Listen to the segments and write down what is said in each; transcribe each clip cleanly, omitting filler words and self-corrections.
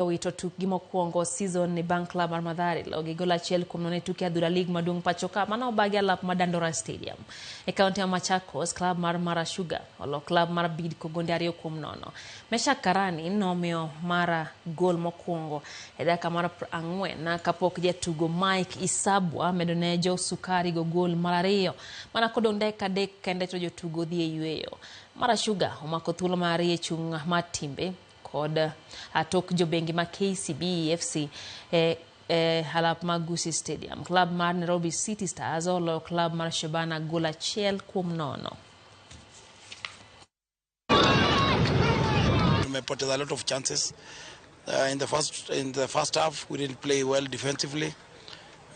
Owito tukgi mokwongo season ni bang' klab mar Mathare logi gol 1-0 e tuke adhula lig maduong' pacho ka mano obagi alap ma Dandora Stadium. E kaunti ma Machakos, klab mar Mara Sugar olo klab mar Bidco gonde 2-0. Meshack Karani nomiyo Mara gol mokwongo e dakika mar 40 kapok jatugo Mike Isabwa medo ne jo Sukari go gol mar ariyo mana kodong' dakika 3 kende to jotugo dhi e yueyo. Mara Sugar omako thuolo mar ariyo e chung' mar timbe kod tok jobengi ma KCB FC e alap mag Gusii Stadium. Klab mar Nairobi City Stars oloyo klab mar Shabana gol 1-0. Tumepoteza a lot of chances. In the first half we didn't play well defensively.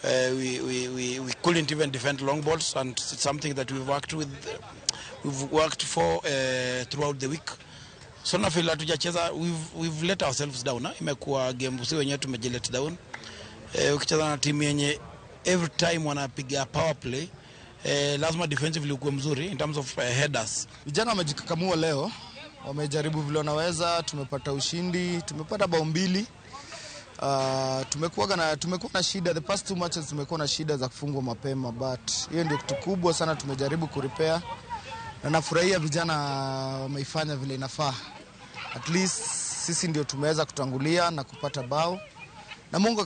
We couldn't even defend long balls, and it's something that we've worked for throughout the week. So na feel hatujacheza, we've let ourselves down. Imekuwa game si wenyewe tumejilet down. Ukicheza na timu yenye every time wanapiga power play, lazima defensively ukuwe mzuri in terms of headers. Vijana wamejikakamua leo, wamejaribu vile wanaweza, tumepata ushindi, tumepata bao 2. Tumekuwa na shida the past two matches, tumekuwa na shida za kufungwa mapema, but hiyo ndio kitu kubwa sana tumejaribu kurepair, na nafurahia vijana wameifanya vile inafaa. At least sisi ndio tumeweza kutangulia na kupata bao na Mungu.